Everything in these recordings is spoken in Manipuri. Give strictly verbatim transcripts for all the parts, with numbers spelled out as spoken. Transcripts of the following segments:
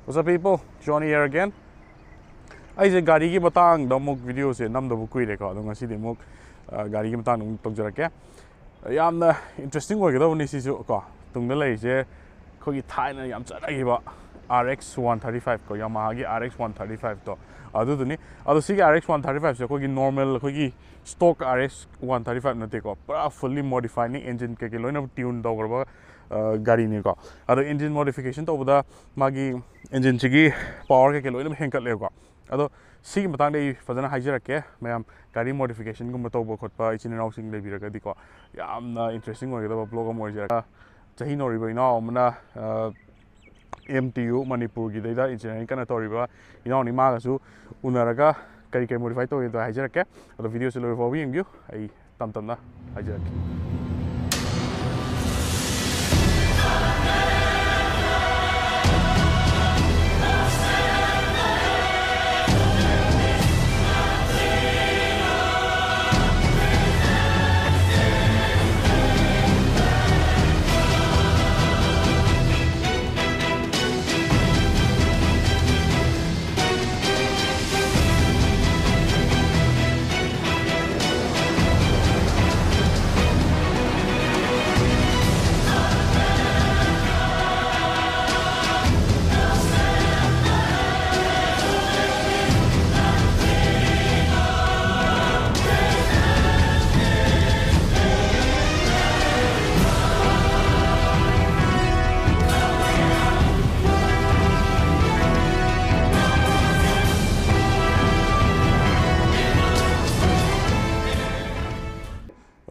What's up, people? Johnny here again. ꯑꯩꯁꯦ ꯒꯥꯔꯤꯒꯤ ꯃꯇꯥꯡꯗ ꯑꯃꯨꯛ ꯚꯤꯗꯤꯑꯣꯁꯦ ꯅꯝꯗꯕ ꯀꯨꯏꯔꯦꯀꯣ, ꯑꯗꯣ ꯉꯁꯤꯗꯤ ꯑꯃꯨꯛ ꯑ, ꯒꯥꯔꯤꯒꯤ ꯃꯇꯥꯡꯗ ꯑꯃꯨꯛ ꯇꯧꯖꯔꯛꯀꯦ꯫ ꯌꯥꯝꯅ ꯏꯟꯇꯔꯦꯁꯇꯤꯡ ꯑꯣꯏꯒꯗꯕꯅꯤ ꯁꯤꯁꯨ ꯀꯣ꯫ ꯇꯨꯡꯗ ꯂꯩꯔꯤꯁꯦ ꯑꯩꯈꯣꯏꯒꯤ ꯊꯥꯏꯅ ꯌꯥꯝ ꯆꯠꯅꯈꯤꯕ R X one thirty five ꯀꯣ, Yamahaꯒꯤ R X one thirty five ꯇꯣ ꯑꯗꯨꯗꯨꯅꯤ꯫ ꯑꯗꯣ ꯁꯤꯒꯤ R X one thirty five ꯁꯦ ꯑꯩꯈꯣꯏꯒꯤ ꯅꯣꯔꯃꯦꯜ, ꯑꯩꯈꯣꯏꯒꯤ stock R X one thirty five ꯅꯠꯇꯦꯀꯣ, ꯄꯨꯔꯥ ꯐꯨꯜꯂꯤ ꯃꯣꯗꯤꯐꯥꯏꯅꯤ, ꯏꯟꯖꯤꯟ ꯀꯩꯀꯩ ꯂꯣꯏꯅ ꯇ꯭ꯌꯨꯟ ꯇꯧꯈ꯭ꯔꯕ ꯑ, ꯒꯥꯔꯤꯅꯤꯀꯣ꯫ ꯑꯗꯣ ꯏꯟꯖꯤꯟ ꯃꯣꯗꯤꯐꯤꯀꯦꯁꯟ ꯇꯧꯕꯗ ꯃꯥꯒꯤ ꯏꯟꯖꯤꯟꯁꯤꯒꯤ ꯄꯋꯥꯔ ꯀꯩꯀꯩ ꯂꯣꯏꯅꯃꯛ ꯍꯦꯟꯒꯠꯂꯦꯕꯀꯣ꯫ ꯑꯗꯣ ꯁꯤꯒꯤ ꯃꯇꯥꯡꯗ ꯑꯩ ꯐꯖꯅ ꯍꯥꯏꯖꯔꯛꯀꯦ ꯃꯌꯥꯝ, ꯒꯥꯔꯤ ꯃꯣꯗꯤꯐꯤꯀꯦꯁꯟꯒꯨꯝꯕ ꯇꯧꯕ ꯈꯣꯠꯄ ꯏꯆꯤꯟ ꯏꯅꯥꯎꯁꯤꯡ ꯂꯩꯕꯤꯔꯒꯗꯤꯀꯣ, ꯌꯥꯝꯅ ꯏꯟꯇꯔꯦꯁꯇꯤꯡ ꯑꯣꯏꯒꯗꯕ ꯕ꯭ꯂꯣꯒ ꯑꯃ ꯑꯣꯏꯖꯔꯛꯀꯦ꯫ ꯆꯍꯤ ꯅꯧꯔꯤꯕ ꯏꯅꯥꯎ ꯑꯃꯅ ꯑ, M T U ꯃꯅꯤꯄꯨꯔꯒꯤꯗꯩꯗ ꯏꯟꯖꯤꯅꯤꯌꯥꯔꯤꯡ ꯀꯟꯅ ꯇꯧꯔꯤꯕ ꯏꯅꯥꯎꯅꯤ, ꯃꯥꯒꯁꯨ ꯎꯅꯔꯒ ꯀꯔꯤ ꯀꯔꯤ ꯃꯣꯗꯤꯐꯥꯏ ꯇꯧꯒꯦꯗꯣ ꯍꯥꯏꯖꯔꯛꯀꯦ꯫ ꯑꯗꯣ ꯚꯤꯗꯤꯑꯣꯁꯦ ꯂꯣꯏꯕ ꯐꯥꯎꯕ ꯌꯦꯡꯕꯤꯌꯨ, ꯑꯩ ꯇꯞ ꯇꯞꯅ ꯍꯥꯏꯖꯔꯛꯀꯦ꯫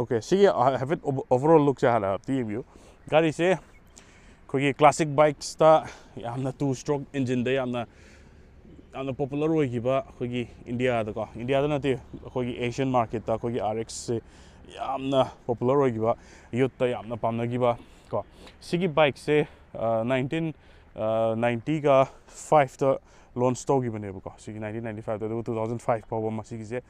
Okay, ꯁꯤꯒꯤ ꯍꯥꯏꯐꯦꯠ overall lookꯁꯦ ꯍꯥꯟꯅ ꯑꯝꯇ ꯌꯦꯡꯕꯤꯌꯨ꯫ ꯒꯥꯔꯤꯁꯦ ꯑꯩꯈꯣꯏꯒꯤ classic bikesꯇ ꯌꯥꯝꯅ two stroke engineꯗ ꯌꯥꯝꯅ, ꯌꯥꯝꯅ popular ꯑꯣꯏꯈꯤꯕ ꯑꯩꯈꯣꯏꯒꯤ ꯏꯟꯗꯤꯌꯥꯗꯀꯣ, ꯏꯟꯗꯤꯌꯥꯗ ꯅꯠꯇꯦ, ꯑꯩꯈꯣꯏꯒꯤ Asian marketꯇ ꯑꯩꯈꯣꯏꯒꯤ R Xꯁꯦ ꯌꯥꯝꯅ popular ꯑꯣꯏꯈꯤꯕ, youthꯇ ꯌꯥꯝꯅ ꯄꯥꯝꯅꯈꯤꯕ ꯀꯣ꯫ ꯁꯤꯒꯤ bikeꯁꯦ nineteen ninety fiveꯇ launch ꯇꯧꯈꯤꯕꯅꯦꯕꯀꯣ, ꯁꯤꯒꯤ nineteen ninety fiveꯇ, ꯑꯗꯨꯒ two thousand five ꯐꯥꯎꯕ ꯃꯁꯤꯒꯤꯁꯦ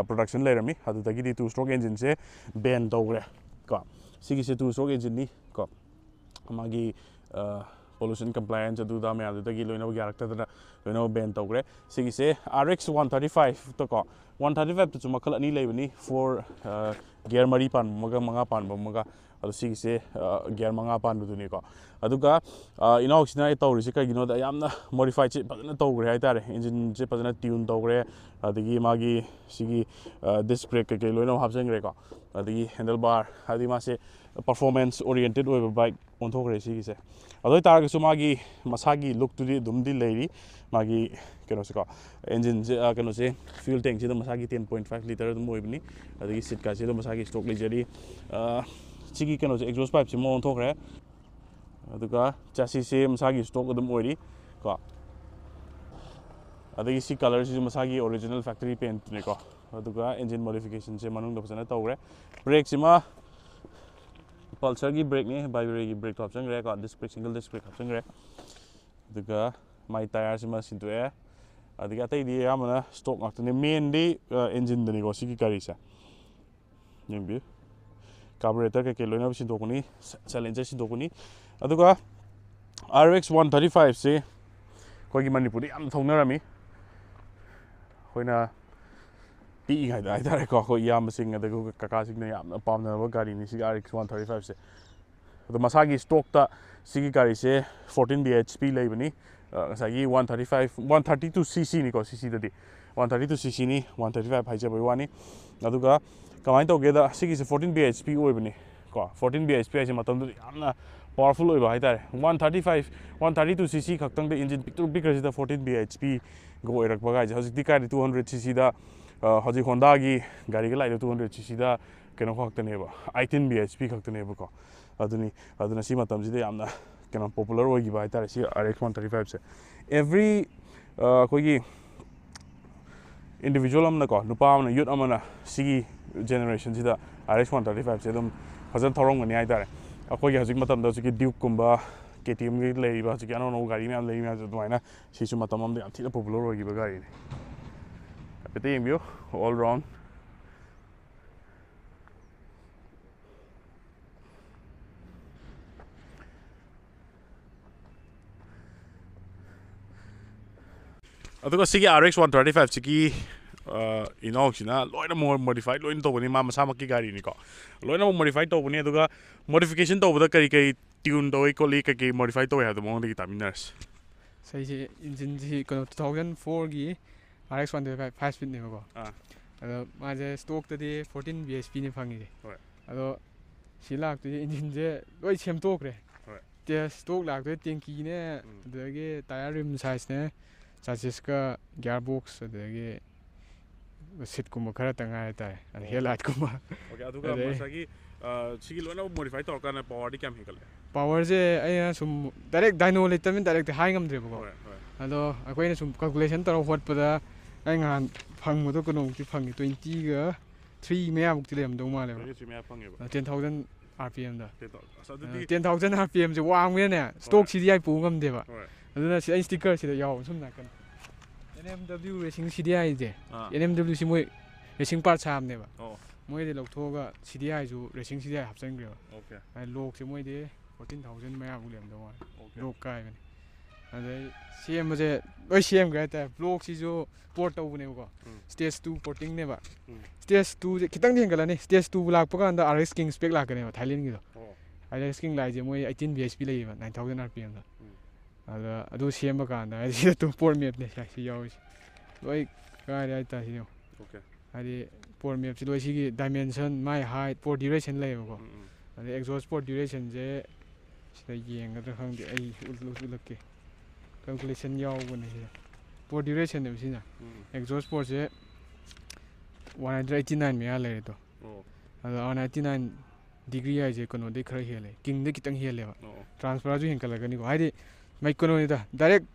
production ꯂꯩꯔꯝꯃꯤ꯫ ꯑꯗꯨꯗꯒꯤꯗꯤ two stroke engineꯁꯦ ban ꯇꯧꯈ꯭ꯔꯦ ꯀꯣ꯫ ꯁꯤꯒꯤꯁꯦ two stroke engineꯅꯤ ꯀꯣ꯫ ꯃꯥꯒꯤ pollution compliance ꯑꯗꯨꯗ ꯃꯌꯥꯝꯗꯨꯗꯒꯤ ꯂꯣꯏꯅꯃꯛ ꯌꯥꯔꯛꯇꯗꯅ ꯂꯣꯏꯅꯃꯛ ban ꯇꯧꯈ꯭ꯔꯦ꯫ ꯁꯤꯒꯤꯁꯦ R X one thirty five ꯇꯀꯣ, one thirty five ꯇꯁꯨ ꯃꯈꯜ ꯑꯅꯤ ꯂꯩꯕꯅꯤ, four gear ꯃꯔꯤ ꯄꯥꯟꯕ ꯑꯃꯒ ꯃꯉꯥ ꯄꯥꯟꯕ ꯑꯃꯒ꯫ ꯑꯗꯣ ꯁꯤꯒꯤꯁꯦ gear ꯃꯉꯥ ꯄꯥꯟꯕꯗꯨꯅꯤꯀꯣ꯫ ꯑꯗꯨꯒ ꯏꯅꯥꯎꯁꯤꯅ ꯇꯧꯔꯤꯁꯦ ꯀꯩꯒꯤꯅꯣꯗ, ꯌꯥꯝꯅ modifiedꯁꯦ ꯐꯖꯅ ꯇꯧꯈ꯭ꯔꯦ ꯍꯥꯏꯇꯥꯔꯦ꯫ Engineꯁꯦ ꯐꯖꯅ tune ꯇꯧꯈ꯭ꯔꯦ, ꯑꯗꯒꯤ ꯃꯥꯒꯤ ꯁꯤꯒꯤ disc brake ꯀꯩꯀꯩ ꯂꯣꯏꯅꯃꯛ ꯍꯥꯞꯆꯤꯟꯈ꯭ꯔꯦꯀꯣ꯫ ꯑꯗꯒꯤ handlebar, ꯍꯥꯏꯗꯤ ꯃꯥꯁꯦ performance oriented ꯑꯣꯏꯕ bike ꯑꯣꯟꯊꯣꯛꯈ꯭ꯔꯦ ꯁꯤꯒꯤꯁꯦ꯫ ꯑꯗꯨ ꯑꯣꯏꯇꯥꯔꯒꯁꯨ ꯃꯥꯒꯤ ꯃꯁꯥꯒꯤ lookꯇꯨꯗꯤ ꯑꯗꯨꯝꯗꯤ ꯂꯩꯔꯤ꯫ ꯃꯥꯒꯤ ꯀꯩꯅꯣꯁꯦꯀꯣ, engineꯁꯦ, ꯀꯩꯅꯣꯁꯦ, fuel tankꯁꯤꯗ ꯃꯁꯥꯒꯤ ten point five litre ꯑꯗꯨꯝ ꯑꯣꯏꯕꯅꯤ꯫ ꯑꯗꯒꯤ seatꯀꯥꯁꯦ ꯑꯗꯨꯝ ꯃꯁꯥꯒꯤ stock ꯂꯩꯖꯔꯤ꯫ ꯁꯤꯒꯤ ꯀꯩꯅꯣꯁꯦ, exhaust pipeꯁꯤꯃ ꯑꯣꯟꯊꯣꯛꯈ꯭ꯔꯦ꯫ ꯑꯗꯨꯒ chassisꯁꯦ ꯃꯁꯥꯒꯤ stock ꯑꯗꯨꯝ ꯑꯣꯏꯔꯤ ꯀꯣ꯫ ꯑꯗꯒꯤ ꯁꯤ colourꯁꯤꯁꯨ ꯃꯁꯥꯒꯤ original factory paintꯅꯦꯀꯣ꯫ ꯑꯗꯨꯒ engine modificationꯁꯦ ꯃꯅꯨꯡꯗ ꯐꯖꯅ ꯇꯧꯈ꯭ꯔꯦ꯫ Brakeꯁꯤꯃ Pulsarꯒꯤ brakeꯅꯤ, Vibreꯒꯤ brakeꯇꯣ ꯍꯥꯞꯆꯤꯟꯈ꯭ꯔꯦꯀꯣ, disc brake, single disc brake ꯍꯥꯞꯆꯤꯟꯈ꯭ꯔꯦ꯫ ꯑꯗꯨꯒ ꯃꯥꯏ tyreꯁꯤꯃ ꯁꯤꯟꯗꯣꯛꯑꯦ꯫ ꯑꯗꯒꯤ ꯑꯇꯩꯗꯤ ꯑꯌꯥꯝꯕꯅ stock ꯉꯥꯛꯇꯅꯤ꯫ Mainꯗꯤ engineꯗꯅꯤꯀꯣ ꯁꯤꯒꯤ ꯒꯥꯔꯤꯁꯦ꯫ ꯌꯦꯡꯕꯤꯌꯨ, carburetor ꯀꯩꯀꯩ ꯂꯣꯏꯅꯃꯛ ꯁꯤꯟꯗꯣꯛꯄꯅꯤ, silencer ꯁꯤꯟꯗꯣꯛꯄꯅꯤ꯫ ꯑꯗꯨꯒ R X one thirty fiveꯁꯦ ꯑꯩꯈꯣꯏꯒꯤ ꯃꯅꯤꯄꯨꯔꯗ ꯌꯥꯝ ꯊꯧꯅꯔꯝꯃꯤ꯫ ꯑꯩꯈꯣꯏꯅ ꯄꯤꯛꯏꯉꯩꯗ ꯍꯥꯏꯇꯥꯔꯦꯀꯣ, ꯑꯩꯈꯣꯏ ꯏꯌꯥꯝꯕꯁꯤꯡ ꯑꯗꯒꯤ ꯑꯩꯈꯣꯏ ꯀꯀꯥꯁꯤꯡꯅ ꯌꯥꯝꯅ ꯄꯥꯝꯅꯕ ꯒꯥꯔꯤꯅꯤ ꯁꯤꯒꯤ R X one thirty fiveꯁꯦ꯫ ꯑꯗꯣ ꯃꯁꯥꯒꯤ stockꯇ ꯁꯤꯒꯤ ꯒꯥꯔꯤꯁꯦ fourteen B H P ꯂꯩꯕꯅꯤ꯫ ꯉꯁꯥꯏꯒꯤ one thirty five, one thirty two C Cꯅꯤꯀꯣ, C Cꯗꯗꯤ one thirty two C Cꯅꯤ, one thirty five ꯍꯥꯏꯖꯕꯒꯤ ꯋꯥꯅꯤ꯫ ꯑꯗꯨꯒ ꯀꯃꯥꯏꯅ ꯇꯧꯒꯦꯗ, ꯁꯤꯒꯤꯁꯦ fourteen B H P ꯑꯣꯏꯕꯅꯤ ꯀꯣ꯫ Fourteen B H P ꯍꯥꯏꯁꯦ ꯃꯇꯝꯗꯨꯗ ꯌꯥꯝꯅ powerful ꯑꯣꯏꯕ ꯍꯥꯏꯇꯥꯔꯦ꯫ One thirty five, one thirty two C C ꯈꯛꯇꯪꯗ engine ꯄꯤꯛꯇ꯭ꯔꯨ ꯄꯤꯛꯈ꯭ꯔꯁꯤꯗ fourteen B H Pꯒ ꯑꯣꯏꯔꯛꯄ ꯀꯥꯏꯁꯦ꯫ ꯍꯧꯖꯤꯛꯇꯤ ꯀꯥꯏꯗꯤ two hundred C Cꯗ, ꯍꯧꯖꯤꯛ Hondaꯒꯤ ꯒꯥꯔꯤꯒ ꯂꯥꯛꯏꯗꯣ two hundred C Cꯗ ꯀꯩꯅꯣ ꯈꯛꯇꯅꯦꯕ, eighteen B H P ꯈꯛꯇꯅꯦꯕꯀꯣ꯫ ꯑꯗꯨꯅꯤ, ꯑꯗꯨꯅ ꯁꯤ ꯃꯇꯝꯁꯤꯗ ꯌꯥꯝꯅ ꯀꯩꯅꯣ popular ꯑꯣꯏꯈꯤꯕ ꯍꯥꯏꯇꯥꯔꯦ ꯁꯤ R X one thirty fiveꯁꯦ꯫ Every ꯑꯩꯈꯣꯏꯒꯤ individual ꯑꯃꯅꯀꯣ, ꯅꯨꯄꯥ ꯑꯃꯅ, youth ꯑꯃꯅ ꯁꯤꯒꯤ generationꯁꯤꯗ R X one thirty fiveꯁꯦ ꯑꯗꯨꯝ ꯐꯖꯅ ꯊꯧꯔꯝꯒꯅꯤ ꯍꯥꯏꯇꯥꯔꯦ꯫ ꯑꯩꯈꯣꯏꯒꯤ ꯍꯧꯖꯤꯛ ꯃꯇꯝꯗ ꯍꯧꯖꯤꯛꯀꯤ Dukeꯀꯨꯝꯕ, KTMꯒꯤ ꯂꯩꯔꯤꯕ ꯍꯧꯖꯤꯛꯀꯤ ꯑꯅꯧ ꯑꯅꯧꯕ ꯒꯥꯔꯤ ꯃꯌꯥꯝ ꯂꯩꯔꯤ ꯃꯌꯥꯝꯁꯦ, ꯑꯗꯨꯃꯥꯏꯅ ꯁꯤꯁꯨ ꯃꯇꯝ ꯑꯃꯗ ꯌꯥꯝ ꯊꯤꯅ popular ꯑꯣꯏꯈꯤꯕ ꯒꯥꯔꯤꯅꯤ꯫ ꯍꯥꯏꯐꯦꯠꯇ ꯌꯦꯡꯕꯤꯌꯨ, all round꯫ ꯑꯗꯨꯒ ꯁꯤꯒꯤ R X one thirty five ꯁꯤꯒꯤ ꯏꯅꯥꯎꯁꯤꯅ ꯂꯣꯏꯅꯃꯛ ꯃꯣꯗꯤꯐꯥꯏ ꯂꯣꯏꯅ ꯇꯧꯕꯅꯤ, ꯃꯥ ꯃꯁꯥꯃꯛꯀꯤ ꯒꯥꯔꯤꯅꯤꯀꯣ, ꯂꯣꯏꯅꯃꯛ ꯃꯣꯗꯤꯐꯥꯏ ꯇꯧꯕꯅꯤ꯫ ꯑꯗꯨꯒ ꯃꯣꯗꯤꯐꯤꯀꯦꯁꯟ ꯇꯧꯕꯗ ꯀꯔꯤ ꯀꯔꯤ ꯇ꯭ꯌꯨꯟ ꯇꯧꯏ ꯈꯣꯠꯂꯤ, ꯀꯩ ꯀꯩ ꯃꯣꯗꯤꯐꯥꯏ ꯇꯧꯏ ꯍꯥꯏꯕꯗꯣ ꯃꯉꯣꯟꯗꯒꯤ ꯇꯥꯃꯤꯟꯅꯔꯁꯤ꯫ ꯁꯤꯁꯦ ꯏꯟꯖꯤꯟꯁꯤ ꯀꯩꯅꯣ two thousand fourꯒꯤ R X one thirty five five speedꯅꯦꯕꯀꯣ꯫ ꯑꯥ꯫ ꯑꯗꯣ ꯃꯥꯁꯦ ꯁ꯭ꯇꯣꯛꯇꯗꯤ fourteen B H Pꯅꯦ ꯐꯪꯉꯤꯁꯦ꯫ ꯍꯣꯏ꯫ ꯑꯗꯣ ꯁꯤ ꯂꯥꯛꯇꯣꯏꯁꯦ ꯏꯟꯖꯤꯟꯁꯦ ꯂꯣꯏ ꯁꯦꯝꯗꯣꯛꯈ꯭ꯔꯦ꯫ ꯍꯣꯏ꯫ ꯁ꯭ꯇꯣꯛ ꯂꯥꯛꯇꯣꯏ ꯇꯦꯡꯀꯤꯅꯦ, ꯎꯝ꯫ ꯑꯗꯨꯗꯒꯤ ꯇꯥꯌꯔ ꯔꯤꯝ ꯁꯥꯏꯖꯅꯦ, ꯆꯥꯁꯤꯁꯀ ꯒꯤꯌꯥꯔ ꯕꯣꯛꯁ, ꯑꯗꯨꯗꯒꯤ ꯁꯤꯠꯀꯨꯝꯕ ꯈꯔ ꯇꯪ ꯉꯥꯏ ꯍꯥꯏꯇꯥꯔꯦ, ꯑꯗ ꯑꯣ꯫ ꯍꯦꯠ ꯂꯥꯏꯠꯀꯨꯝꯕ꯫ ꯑꯣꯀꯦ, ꯑꯗꯨꯒ ꯑꯗꯩ ꯉꯁꯥꯏꯒꯤ ꯑ, ꯁꯤꯒꯤ ꯂꯣꯏꯅꯃꯛ ꯃꯣꯗꯤꯐꯥꯏ ꯇꯧꯔꯀꯥꯟꯗ ꯄꯋꯥꯔꯗꯤ ꯀꯌꯥꯝ ꯍꯦꯟꯒꯠꯂꯦ? ꯄꯋꯥꯔꯁꯦ ꯑꯩꯅ ꯁꯨꯝ ꯗꯥꯏꯔꯦꯛ ꯗꯥꯏꯅꯣ ꯂꯩꯇꯕꯅꯤꯅ ꯗꯥꯏꯔꯦꯛꯇꯤ ꯍꯥꯏ ꯉꯝꯗ꯭ꯔꯦꯕꯀꯣ꯫ ꯍꯣꯏ, ꯍꯣꯏ꯫ ꯑꯗꯣ ꯑꯩꯈꯣꯏꯅ ꯁꯨꯝ ꯀꯥꯜꯀꯨꯂꯦꯁꯟ ꯇꯧꯔꯒ ꯍꯣꯠꯄꯗ ꯑꯩ ꯉꯍꯥꯟ ꯐꯪꯕꯗꯣ ꯀꯩꯅꯣꯃꯨꯛꯇꯤ ꯐꯪꯉꯤ, twentyꯒ three ꯃꯌꯥꯃꯨꯛꯇꯤ ꯂꯩꯔꯝꯗꯧ ꯃꯥꯜꯂꯦꯕ꯫ Twenty three ꯃꯌꯥ ꯐꯪꯉꯦꯕ꯫ ten thousand R P Mꯗ꯫ Ten thousand꯫ ꯑꯁ, ꯑꯗꯨꯗꯤ Ten thousand R P Mꯁꯦ ꯋꯥꯡꯕꯅꯤꯅꯦ, ꯁ꯭ꯇꯣꯛ ꯍꯣꯏ꯫ CDI ꯄꯨ ꯉꯝꯗꯦꯕ꯫ ꯍꯣꯏ꯫ ꯑꯗꯨꯅ ꯁꯤ ꯑꯩ ꯁ꯭ꯇꯤꯀꯔꯁꯤꯗ ꯌꯥꯎꯕ ꯁꯨꯝ ꯅꯥꯀꯟ N M W Racing CDIꯁꯦ, ꯑꯥ꯫ N M W ꯁꯤ ꯃꯣꯏ ꯔꯦꯁꯤꯡ ꯄꯥꯔꯠ ꯁꯥꯕꯅꯦꯕ꯫ ꯑꯣ꯫ ꯃꯣꯏꯗꯤ ꯂꯧꯊꯣꯛꯑꯒ CDIꯁꯨ ꯔꯦꯁꯤꯡ CDI ꯍꯥꯞꯆꯤꯟꯈ꯭ꯔꯦꯕ꯫ ꯑꯣꯀꯦ꯫ ꯂꯣꯛꯁꯦ ꯃꯣꯏꯗꯤ fourteen thousand ꯃꯌꯥꯕꯨ ꯂꯩꯔꯝꯗꯧ ꯃꯥꯜꯂꯦ꯫ ꯑꯣꯀꯦ꯫ ꯂꯣꯛ ꯀꯥꯏꯕꯅꯦ꯫ ꯑꯗꯩ ꯁꯦꯝꯕꯁꯦ ꯂꯣꯏ ꯁꯦꯝꯈ꯭ꯔꯦ ꯍꯥꯏꯇꯥꯔꯦ꯫ ꯕ꯭ꯂꯣꯛꯁꯤꯁꯨ ꯄꯣꯔꯠ ꯇꯧꯕꯅꯦꯕꯀꯣ꯫ ꯎꯝ꯫ Stage two portingꯅꯦꯕ꯫ ꯎꯝ꯫ Stage twoꯁꯦ ꯈꯤꯇꯪꯗꯤ ꯍꯦꯟꯒꯠꯂꯅꯤ꯫ Stage two ꯂꯥꯛꯄ ꯀꯥꯟꯗ RX King spec ꯂꯥꯛꯀꯅꯦꯕ, ꯊꯥꯏꯂꯦꯟꯒꯤꯗꯣ꯫ ꯑꯣ꯫ RX King ꯂꯥꯛꯏꯁꯦ ꯃꯣꯏ eighteen B H P ꯂꯩꯌꯦꯕ, nine thousand R P Mꯗ꯫ ꯎꯝ꯫ ꯑꯗ ꯑꯗꯨ ꯁꯦꯝꯕ ꯀꯥꯟꯗ ꯍꯥꯏꯗꯤ ꯁꯤꯗ ꯇꯨ ꯄꯣꯔꯠ ꯃꯦꯞꯅꯦ ꯁꯤ ꯌꯥꯎꯔꯤꯁꯦ꯫ ꯂꯣꯏ ꯀꯥꯏꯔꯦ ꯍꯥꯏꯇꯥꯔꯦ ꯁꯤ ꯌꯦꯡꯉꯣ꯫ ꯑꯣꯀꯦ꯫ ꯍꯥꯏꯗꯤ ꯄꯣꯔꯠ ꯃꯦꯞꯁꯤ ꯂꯣꯏ ꯁꯤꯒꯤ dimension, ꯃꯥꯏ height, port duration ꯂꯩꯌꯦꯕꯀꯣ꯫ ꯎꯝ, ꯎꯝ꯫ ꯑꯗꯩ exhaust port durationꯁꯦ ꯁꯤꯗ ꯌꯦꯡꯒꯗ꯭ꯔꯥ ꯈꯪꯗꯦ, ꯑꯩ ꯎꯠ-, ꯎꯠ-, ꯎꯠꯂꯛꯀꯦ꯫ Calculation ꯌꯥꯎꯕꯅꯦ ꯁꯤꯗ꯫ Port durationꯅꯦꯕ ꯁꯤꯅ꯫ ꯎꯝ꯫ Exhaust portꯁꯦ one hundred eighty nine ꯃꯌꯥ ꯂꯩꯔꯦꯗꯣ꯫ ꯑꯣ꯫ ꯑꯗꯣ one eighty nine degree ꯍꯥꯏꯁꯦ ꯀꯩꯅꯣꯗꯩ ꯈꯔ ꯍꯦꯜꯂꯦ, Kingꯗꯩ ꯈꯤꯇꯪ ꯍꯦꯜꯂꯦꯕ꯫ ꯑꯣ, ꯑꯣ꯫ Transferꯁꯨ ꯍꯦꯟꯀꯠꯂꯛꯀꯅꯤꯀꯣ, ꯍꯥꯏꯗꯤ ꯃꯩ ꯀꯩꯅꯣꯅꯤꯗ, direct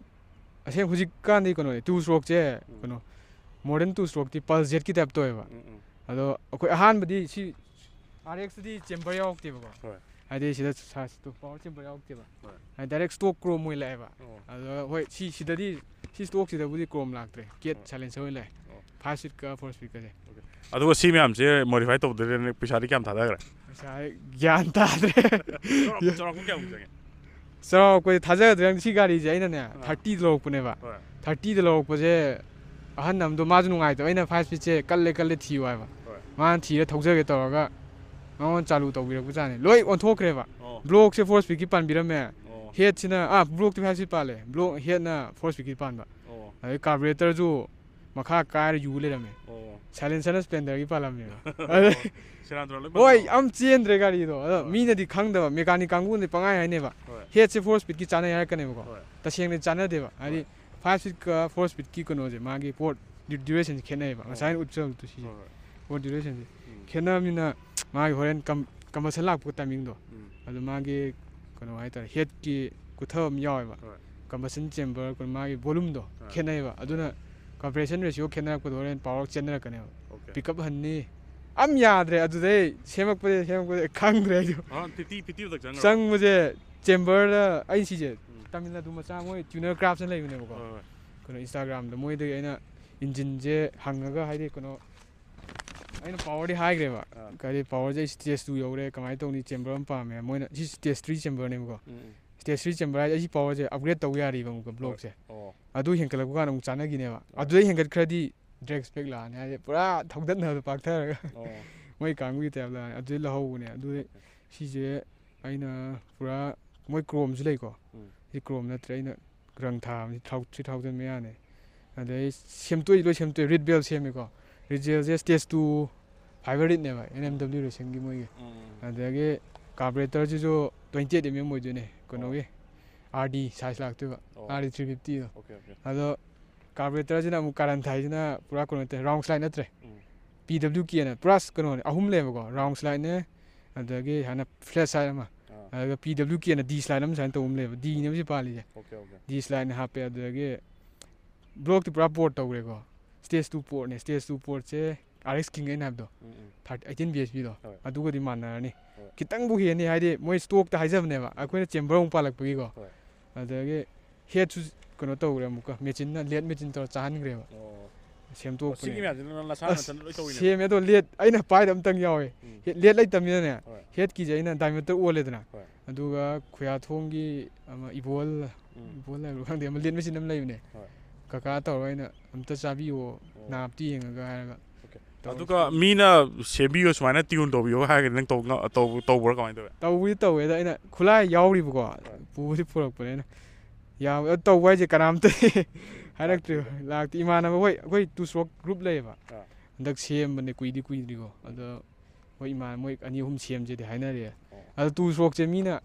ꯑꯁꯦꯡ ꯍꯧꯖꯤꯛꯀꯥꯟꯗꯤ ꯀꯩꯅꯣꯅꯦ, two strokeꯁꯦ ꯎꯝ꯫ ꯀꯩꯅꯣ, modern two strokeꯇꯤ Pulsejetꯀꯤ type ꯇꯧꯋꯦꯕ꯫ ꯎꯝ, ꯎꯝ꯫ ꯑꯗꯣ ꯑꯩꯈꯣꯏ ꯑꯍꯥꯟꯕꯗꯤ ꯁꯤ RXꯇꯗꯤ chamber ꯌꯥꯎꯔꯛꯇꯦꯕꯀꯣ꯫ ꯍꯣꯏ꯫ ꯍꯥꯏꯗꯤ ꯁꯤꯗ sizeꯇꯣ, power chamber ꯌꯥꯎꯔꯛꯇꯦꯕ꯫ ꯍꯣꯏ꯫ ꯍꯥꯏꯗꯤ direct stock chrome ꯑꯣꯏꯅ ꯂꯥꯛꯑꯦꯕ꯫ ꯑꯣ꯫ ꯑꯗꯣ ꯍꯣꯏ, ꯁꯤ, ꯁꯤꯗꯗꯤ, ꯁꯤ stockꯁꯤꯗꯕꯨꯗꯤ chrome ꯂꯥꯛꯇ꯭ꯔꯦ, CAT ꯑꯣ꯫ silencer ꯑꯣꯏꯅ ꯂꯥꯛꯑꯦ꯫ ꯑꯣ꯫ Five speedꯀ four speedꯀꯁꯦ꯫ ꯑꯗꯨꯒ ꯁꯤ ꯃꯌꯥꯝꯁꯦ modify ꯇꯧꯗꯣꯏꯔꯦ, ꯄꯩꯁꯥꯗꯤ ꯀꯌꯥꯝ ꯊꯥꯗꯈ꯭ꯔꯦ? ꯄꯩꯁꯥ ꯒ꯭ꯌꯥꯟ ꯇꯥꯗ꯭ꯔꯦ꯫ ꯆꯥꯎꯔꯥꯛ-, ꯆꯥꯎꯔꯥꯛꯄ ꯀꯌꯥꯃꯨꯛ ꯆꯪꯉꯦ? ꯆꯥꯎꯔꯥꯛꯄꯁꯦ ꯊꯥꯖꯒꯗ꯭ꯔꯥ ꯈꯪꯗꯦ, ꯁꯤ ꯒꯥꯔꯤꯁꯦ ꯑꯩꯅꯅꯦ ꯑꯥ. ꯊꯥꯔꯇꯤꯗ ꯂꯧꯔꯛꯄꯅꯦꯕ꯫ ꯍꯣꯏ. ꯊꯥꯔꯇꯤꯗ ꯂꯧꯔꯛꯄꯁꯦ ꯑꯍꯟ ꯑꯃꯗꯣ, ꯃꯥꯁꯨ ꯅꯨꯡꯉꯥꯏꯇꯕ, ꯑꯩꯅ ꯐꯥꯏꯚ ꯁ꯭ꯄꯤꯠꯁꯦ ꯀꯜꯂꯦ ꯀꯜꯂꯦ ꯊꯤꯌꯨ ꯍꯥꯏꯕ꯫ ꯍꯣꯏ. ꯃꯥꯅ ꯊꯤꯔ ꯊꯧꯖꯒꯦ ꯇꯧꯔꯒ ꯃꯉꯣꯟꯗ ꯆꯥꯂꯨ ꯇꯧꯕꯤꯔꯛꯄꯖꯥꯠꯅꯤ꯫ ꯂꯣꯏ ꯑꯣꯟꯊꯣꯛꯈ꯭ꯔꯦꯕ꯫ ꯑꯣ. ꯕ꯭ꯂꯣꯛꯁꯦ ꯐꯣꯔ ꯁ꯭ꯄꯤꯠꯀꯤ ꯄꯥꯟꯕꯤꯔꯝꯃꯦ꯫ ꯑꯣ. ꯍꯦꯠꯁꯤꯅ, ꯑꯥ, ꯕ꯭ꯂꯣꯛꯇꯤ ꯐꯥꯏꯚ ꯁ꯭ꯄꯤꯠ ꯄꯥꯜꯂꯦ, ꯕ꯭ꯂꯣꯛ ꯍꯦꯠꯅ ꯐꯣꯔ ꯁ꯭ꯄꯤꯠꯀꯤ ꯄꯥꯟꯕ꯫ ꯑꯣ. ꯑꯗꯩ ꯀꯥꯔꯕꯨꯔꯦꯇꯔꯁꯨ ꯃꯈꯥ ꯀꯥꯏꯔ ꯌꯨ ꯂꯩꯔꯝꯃꯦ꯫ ꯑꯣ. ꯁꯥꯏꯂꯦꯟꯁꯔꯅ ꯁ꯭ꯄ꯭ꯂꯦꯟꯗꯔꯒꯤ ꯄꯥꯜꯂꯝꯃꯦꯕ꯫ ꯑꯣ. ꯁꯦꯔꯥꯟ ꯇꯨꯔꯥꯟ ꯂꯣꯏ ꯍꯣꯏ, ꯄꯥꯟꯊꯣꯛꯑꯕ? ꯑꯝ ꯆꯦꯟꯗ꯭ꯔꯦ ꯒꯥꯔꯤꯗꯣ꯫ ꯑꯗꯣ ꯍꯣꯏ. ꯃꯤꯅꯗꯤ ꯈꯪꯗꯕ, ꯃꯦꯀꯥꯅꯤꯛ ꯀꯥꯡꯕꯨꯅꯗꯤ ꯄꯪꯍꯥꯏ ꯍꯥꯏꯅꯦꯕ꯫ ꯍꯣꯏ. ꯍꯦꯠꯁꯦ ꯐꯣꯔ ꯁ꯭ꯄꯤꯠꯀꯤ ꯆꯥꯅꯩ ꯍꯥꯏꯔꯛꯀꯅꯦꯕꯀꯣ꯫ ꯍꯣꯏ. ꯇꯁꯦꯡꯅ ꯆꯥꯟꯅꯗꯦꯕ꯫ ꯍꯥꯏꯗꯤ ꯍꯣꯏ. ꯐꯥꯏꯚ ꯁ꯭ꯄꯤꯠꯀ ꯐꯣꯔ ꯁ꯭ꯄꯤꯠꯀꯤ ꯀꯩꯅꯣꯁꯦ, ꯃꯥꯒꯤ ꯄꯣꯠ ꯗ꯭ꯌꯨꯔꯦꯁꯟꯁꯦ ꯈꯦꯠꯅꯩꯌꯦꯕ꯫ ꯑꯣ. ꯉꯁꯥꯏꯅ ꯎꯠꯆꯕꯗꯣ ꯁꯤꯁꯦ꯫ ꯍꯣꯏ, ꯍꯣꯏ. ꯄꯣꯠ ꯗ꯭ꯌꯨꯔꯦꯁꯟꯁꯦ ꯎꯝ. ꯈꯦꯠꯅꯕꯅꯤꯅ ꯃꯥꯒꯤ ꯍꯣꯔꯦꯟ ꯀꯝ-, ꯀꯝꯕꯁꯟ ꯂꯥꯛꯄ ꯇꯥꯏꯃꯤꯡꯗꯣ, ꯎꯝ. ꯑꯗꯨ ꯃꯥꯒꯤ ꯀꯩꯅꯣ ꯍꯥꯏꯇꯥꯔꯦ, ꯍꯦꯠꯀꯤ ꯀꯨꯊꯕ ꯑꯃ ꯌꯥꯎꯋꯦꯕ꯫ ꯍꯣꯏ. ꯀꯝꯕꯁꯟ ꯆꯦꯝꯕꯔ, ꯀꯩꯅꯣ, ꯃꯥꯒꯤ ꯚꯣꯂꯨꯝꯗꯣ ꯍꯣꯏ. ꯈꯦꯠꯅꯩꯌꯦꯕ꯫ ꯑꯗꯨꯅ ꯀꯝꯄ꯭ꯔꯦꯁꯟ ꯔꯦꯁꯤꯌꯣ ꯈꯦꯠꯅꯔꯛꯄꯗꯣ ꯍꯣꯔꯦꯟ ꯄꯥꯋꯔ ꯆꯦꯟꯅꯔꯛꯀꯅꯦꯕ꯫ ꯑꯣꯀꯦ. ꯄꯤꯛꯑꯞ ꯍꯟꯅꯤ꯫ ꯑꯝ ꯌꯥꯗ꯭ꯔꯦ ꯑꯗꯨꯗꯩ, ꯁꯦꯝꯃꯛꯄꯗꯩ ꯁꯦꯝꯃꯛꯄꯗꯩ ꯈꯪꯗ꯭ꯔꯦ ꯑꯩꯁꯨ꯫ ꯑ, ꯐꯤꯐꯇꯤ, ꯐꯤꯐꯇꯤ ꯈꯛꯇ ꯆꯪꯉꯕ? ꯆꯪꯕꯁꯦ ꯆꯦꯝꯕꯔꯗ, ꯑꯩ ꯁꯤꯁꯦ ꯎꯝ. ꯇꯥꯃꯤꯜ ꯅꯥꯗꯨ ꯃꯆꯥ ꯃꯣꯏ ꯇ꯭ꯌꯨꯅꯔ ꯀ꯭ꯔꯥꯐꯅ ꯂꯩꯕꯅꯦꯕꯀꯣ꯫ ꯍꯣꯏ, ꯍꯣꯏ. ꯀꯩꯅꯣ, ꯏꯟꯁꯇꯥꯒ꯭ꯔꯥꯝꯗ ꯃꯣꯏꯗꯒꯤ ꯑꯩꯅ ꯏꯟꯖꯤꯟꯁꯦ ꯍꯪꯉꯒ, ꯍꯥꯏꯗꯤ ꯀꯩꯅꯣ, ꯑꯩꯅ ꯄꯥꯋꯔꯗꯤ ꯍꯥꯏꯈ꯭ꯔꯦꯕ꯫ ꯑꯥ. ꯀꯔꯤ ꯄꯥꯋꯔꯁꯦ ꯑꯩ ꯁ꯭ꯇꯦꯖ ꯇꯨ ꯌꯧꯔꯦ, ꯀꯃꯥꯏꯅ ꯇꯧꯅꯤ, ꯆꯦꯝꯕꯔ ꯑꯃ ꯄꯥꯝꯃꯦ꯫ ꯃꯣꯏꯅ ꯁꯤ ꯁ꯭ꯇꯦꯖ ꯊ꯭ꯔꯤ ꯆꯦꯝꯕꯔꯅꯦꯕꯀꯣ꯫ ꯎꯝ, ꯎꯝ. ꯁ꯭ꯇꯦꯖ ꯊ꯭ꯔꯤ ꯆꯦꯝꯕꯔ ꯍꯥꯏꯁꯦ ꯑꯩ ꯄꯥꯋꯔꯁꯦ ꯑꯞꯒ꯭ꯔꯦꯗ ꯇꯧꯕ ꯌꯥꯔꯤꯕ ꯑꯃꯨꯛꯀ ꯕ꯭ꯂꯣꯛꯁꯦ꯫ ꯑꯣ. ꯑꯗꯨ ꯍꯦꯟꯀꯠꯂꯛꯄ ꯀꯥꯟꯗ ꯑꯃꯨꯛ ꯆꯥꯟꯅꯈꯤꯅꯦꯕ꯫ ꯑꯥ. ꯑꯗꯨꯗꯩ ꯍꯦꯟꯒꯠꯈ꯭ꯔꯗꯤ ꯗ꯭ꯔꯦꯛ ꯁ꯭ꯄꯦꯛ ꯂꯥꯛꯑꯅꯤ, ꯍꯥꯏꯗꯤ ꯄꯨꯔꯥ ꯊꯧꯗꯠꯅꯕꯗꯣ ꯄꯥꯛꯊꯔꯒ ꯑꯣ. ꯃꯣꯏ ꯀꯥꯡꯕꯨꯒꯤ ꯇꯥꯏꯞ ꯂꯥꯛꯑꯅꯤ꯫ ꯑꯗꯨꯗꯩ ꯂꯧꯍꯧꯕꯅꯦ꯫ ꯑꯗꯨꯗꯩ ꯁꯤꯁꯦ ꯑꯩꯅ ꯄꯨꯔꯥ, ꯃꯣꯏ ꯀ꯭ꯔꯣꯝꯁꯨ ꯂꯩꯀꯣ꯫ ꯎꯝ. ꯁꯤ ꯀ꯭ꯔꯣꯝ ꯅꯠꯇ꯭ꯔꯦ, ꯑꯩꯅ ꯔꯪ ꯊꯥꯕꯅꯤ, ꯊ꯭ꯔꯤ ꯊꯥꯎꯖꯟ ꯃꯌꯥꯅꯦ꯫ ꯑꯗꯩ ꯁꯦꯝꯗꯣꯛꯏ, ꯂꯣꯏ ꯁꯦꯝꯗꯣꯛꯑꯦ, ꯔꯤꯠ ꯕꯦꯜ ꯁꯦꯝꯃꯦꯀꯣ꯫ ꯔꯤꯠ ꯕꯦꯜꯁꯦ ꯁ꯭ꯇꯦꯖ ꯇꯨ ꯐꯥꯏꯕꯔ ꯔꯤꯠꯅꯦꯕ, ꯑꯦꯟ ꯑꯦꯝ ꯗꯕ꯭ꯂꯤꯎ ꯔꯦꯁꯤꯡꯒꯤ ꯃꯣꯏꯒꯤ꯫ ꯎꯝ, ꯎꯝ. ꯑꯗꯒꯤ ꯀꯥꯔꯕꯨꯔꯦꯇꯔꯁꯤꯁꯨ ꯇ꯭ꯋꯦꯟꯇꯤ ꯑꯩꯠ ꯑꯦꯝ ꯑꯦꯝ ꯑꯣꯏꯗꯣꯏꯅꯦ, ꯀꯩꯅꯣꯒꯤ ꯑꯥꯔ ꯗꯤ ꯁꯥꯏꯖ ꯂꯥꯛꯇꯣꯏꯕ, ꯑꯣ. ꯑꯥꯔ ꯗꯤ ꯊ꯭ꯔꯤ ꯐꯤꯐꯇꯤꯗꯣ꯫ Okay, okay. ꯑꯗꯣ ꯀꯥꯔꯕꯨꯔꯦꯇꯔꯁꯤꯅ ꯑꯃꯨꯛ ꯀꯥꯔꯟ ꯊꯥꯏꯁꯤꯅ ꯄꯨꯔꯥ ꯀꯩꯅꯣ ꯅꯠꯇꯦ, ꯔꯥꯎꯟ ꯁ꯭ꯂꯥꯏꯠ ꯅꯠꯇ꯭ꯔꯦ꯫ ꯎꯝ. ꯄꯤ ꯗꯕ꯭ꯂꯤꯎ ꯀꯦꯅ ꯄꯨꯔꯥ ꯀꯩꯅꯣꯅꯦ, ꯑꯍꯨꯝ ꯂꯩꯌꯦꯕꯀꯣ, ꯔꯥꯎꯟ ꯁ꯭ꯂꯥꯏꯠꯅꯦ, ꯑꯗꯒꯤ ꯁꯨꯃꯥꯏꯅ ꯐ꯭ꯂꯦꯠ ꯁ꯭ꯂꯥꯏꯠ ꯑꯃ, ꯑꯥ. ꯑꯗꯨꯒ ꯄꯤ ꯗꯕ꯭ꯂꯤꯎ ꯀꯦꯅ ꯗꯤ ꯁ꯭ꯂꯥꯏꯠ ꯑꯃ ꯁꯨꯃꯥꯏꯅ ꯇꯧꯕ ꯑꯃ ꯂꯩꯌꯦꯕ, ꯗꯤꯅꯦꯕ ꯁꯤ ꯄꯥꯜꯂꯤꯁꯦ꯫ Okay, okay. ꯗꯤ ꯁ꯭ꯂꯥꯏꯠꯅ ꯍꯥꯞꯄꯦ꯫ ꯑꯗꯨꯗꯒꯤ ꯕ꯭ꯂꯣꯛꯇꯤ ꯄꯨꯔꯥ ꯄꯣꯔꯠ ꯇꯧꯈ꯭ꯔꯦꯀꯣ꯫ ꯁ꯭ꯇꯦꯖ ꯇꯨ ꯄꯣꯔꯠꯅꯦ, ꯁ꯭ꯇꯦꯖ ꯇꯨ ꯄꯣꯔꯠꯁꯦ ꯑꯥꯔ ꯑꯦꯛꯁ ꯀꯤꯡ ꯑꯩꯅ ꯍꯥꯏꯕꯗꯣ, ꯎꯝ, ꯎꯝ. ꯊꯥꯔꯇꯤ, ꯑꯩꯠꯇꯤꯟ ꯕꯤ ꯑꯦꯁ ꯄꯤꯗꯣ, ꯍꯣꯏ. ꯑꯗꯨꯒꯗꯤ ꯃꯥꯟꯅꯔꯅꯤ꯫ ꯍꯣꯏ. ꯈꯤꯇꯪꯕꯨ ꯍꯦꯟꯅꯤ, ꯍꯥꯏꯗꯤ ꯃꯣꯏ ꯁ꯭ꯇꯣꯛꯇ ꯍꯥꯏꯖꯕꯅꯦꯕ, ꯑꯩꯈꯣꯏꯅ ꯆꯦꯝꯕꯔ ꯑꯃꯨꯛ ꯄꯥꯜꯂꯛꯄꯒꯤꯀꯣ꯫ ꯍꯣꯏ. ꯑꯗꯒꯤ ꯍꯦꯠꯁꯨ ꯀꯩꯅꯣ ꯇꯧꯈ꯭ꯔꯦ ꯑꯃꯨꯛꯀ, ꯃꯦꯆꯤꯟꯅ, ꯂꯦꯠ ꯃꯦꯆꯤꯟ ꯇꯧꯔ ꯆꯥꯍꯟꯈ꯭ꯔꯦꯕ꯫ ꯑꯣ. ꯁꯦꯝꯗꯣꯛꯄꯅꯦ꯫ ꯃꯌꯥꯝꯁꯤꯅ ꯅꯪ ꯅꯁꯥꯅ ꯑꯁ, ꯅꯊꯟꯗ ꯂꯣꯏ ꯇꯧꯔꯤꯅꯦ꯫ ꯁꯦꯝꯃꯦ ꯑꯗꯣ ꯂꯦꯠ ꯑꯩꯅ ꯄꯥꯏꯗ ꯑꯝꯇꯪ ꯌꯥꯎꯋꯦ꯫ ꯎꯝ꯫ ꯍꯦꯠ ꯂꯦꯠ ꯂꯩꯇꯕꯅꯤꯅꯅꯦ꯫ ꯍꯣꯏ꯫ ꯍꯦꯠꯀꯤꯁꯦ ꯑꯩꯅ ꯗꯥꯏꯃꯦꯇꯔ ꯑꯣꯜꯂꯦꯗꯅ꯫ ꯍꯣꯏ꯫ ꯑꯗꯨꯒ ꯈꯨꯌꯥꯊꯣꯡꯒꯤ ꯑꯃ ꯏꯕꯣꯜ ꯎꯝ꯫ ꯏꯕꯣꯜ ꯍꯥꯏꯕ꯭ꯔꯥ ꯈꯪꯗꯦ, ꯑꯃ ꯂꯦꯠ ꯃꯦꯆꯤꯟ ꯑꯃ ꯂꯩꯕꯅꯦ꯫ ꯍꯣꯏ꯫ ꯀꯀꯥ ꯇꯧꯔꯒ ꯑꯩꯅ ꯑꯝꯇ ꯆꯥꯕꯤꯌꯣ, ꯑꯣ꯫ ꯅꯥꯞꯇꯤ ꯌꯦꯡꯉꯒ ꯍꯥꯏꯔꯒ꯫ ꯑꯣꯀꯦ꯫ ꯇꯧꯔꯦ꯫ ꯑꯗꯨꯒ ꯃꯤꯅ ꯁꯦꯝꯕꯤꯌꯣ, ꯁꯨꯃꯥꯏꯅ ꯇ꯭ꯌꯨꯟ ꯇꯧꯕꯤꯌꯣ ꯍꯥꯏꯔꯒꯗꯤ ꯅꯪ ꯇꯧ-, ꯉ-, ꯇꯧ-, ꯇꯧꯕ꯭ꯔꯥ ꯀꯃꯥꯏꯅ ꯇꯧꯋꯦ? ꯇꯧꯕꯨꯗꯤ ꯇꯧꯋꯦ, ꯑꯗ ꯑꯩꯅ ꯈꯨꯠꯂꯥꯏ ꯌꯥꯎꯔꯤꯕꯀꯣ, ꯍꯣꯏ꯫ ꯄꯨꯕꯨꯗꯤ ꯄꯨꯔꯛꯄꯅꯦ ꯑꯩꯅ꯫ ꯌꯥꯝ-, ꯑꯗꯨ ꯇꯧꯕ ꯍꯥꯏꯁꯦ ꯀꯅꯥꯝꯇ ꯍꯥꯏꯔꯛꯇ꯭ꯔꯤꯕ, ꯂꯥꯛꯇꯦ꯫ ꯏꯃꯥꯟꯅꯕ ꯍꯣꯏ, ꯑꯩꯈꯣꯏ ꯇꯨ ꯁ꯭ꯇ꯭ꯔꯣꯛ ꯒ꯭ꯔꯨꯞ ꯂꯩꯌꯦꯕ꯫ ꯑꯥ꯫ ꯍꯟꯗꯛ ꯁꯦꯝꯕꯅꯦ, ꯀꯨꯏꯗꯤ ꯀꯨꯏꯗ꯭ꯔꯤꯀꯣ꯫ ꯑꯗꯣ ꯍꯣꯏ, ꯏꯃꯥꯟꯅꯕ ꯃꯣꯏ ꯑꯅꯤ ꯑꯍꯨꯝ ꯁꯦꯝꯁꯦꯗꯤ ꯍꯥꯏꯅꯔꯦ꯫ ꯑꯣ꯫ ꯑꯗꯣ ꯇꯨ ꯁ꯭ꯇ꯭ꯔꯣꯛꯁꯦ ꯃꯤꯅ,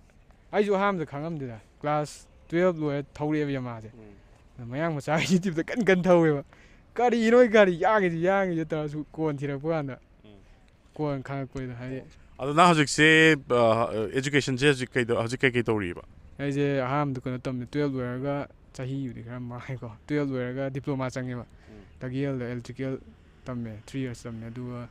ꯑꯩꯁꯨ ꯑꯍꯥꯟꯕꯗ ꯈꯪꯉꯝꯗꯦꯗ, ꯀ꯭ꯂꯥꯁ ꯇꯨꯌꯦꯜꯞ ꯂꯣꯏꯔ ꯊꯧꯔꯛꯑꯦꯕ ꯌꯥꯃꯥꯁꯦ꯫ ꯎꯝ꯫ ꯑꯗꯣ ꯃꯌꯥꯡ ꯃꯆꯥꯒꯤ ꯌꯨꯇ꯭ꯌꯨꯕꯇ ꯀꯟꯅ ꯀꯟꯅ ꯊꯧꯋꯦꯕ, "ꯀꯔꯤꯅꯣ ꯑꯩ ꯒꯥꯔꯤ ꯌꯥꯡꯉꯤꯁꯦ, ꯌꯥꯡꯉꯤꯁꯦ?" ꯇꯧꯔꯁꯨ ꯀꯣꯟ ꯊꯤꯔꯛꯄ ꯀꯥꯟꯗ ꯎꯝ꯫ ꯀꯣꯟ ꯈꯪꯉꯛꯄꯩꯗ ꯍꯥꯏꯗꯤ꯫ ꯑꯗꯣ ꯅꯪ ꯍꯧꯖꯤꯛꯁꯦ, ꯑ, ꯑꯦꯖꯨꯀꯦꯁꯟꯁꯦ ꯍꯧꯖꯤꯛ ꯀꯩꯗ-, ꯍꯧꯖꯤꯛ ꯀꯩꯀꯩ ꯇꯧꯔꯤꯕ? ꯑꯩꯁꯦ ꯑꯍꯥꯟꯕꯗ ꯀꯩꯅꯣ ꯇꯝꯃꯦ, ꯇꯨꯌꯦꯜꯞ ꯂꯣꯏꯔꯒ ꯆꯍꯤꯕꯨꯗꯤ ꯈꯔ ꯃꯥꯡꯉꯦꯀꯣ, ꯇꯨꯌꯦꯜꯞ ꯂꯣꯏꯔꯒ ꯗꯤꯄ꯭ꯂꯣꯃꯥ ꯆꯪꯉꯦꯕ꯫ ꯎꯝ꯫ ꯇꯒꯦꯜꯗ ꯏꯂꯦꯛꯇ꯭ꯔꯤꯀꯦꯜ ꯇꯝꯃꯦ, ꯊ꯭ꯔꯤ ꯌꯔꯁ ꯇꯝꯃꯦ, ꯑꯗꯨꯒ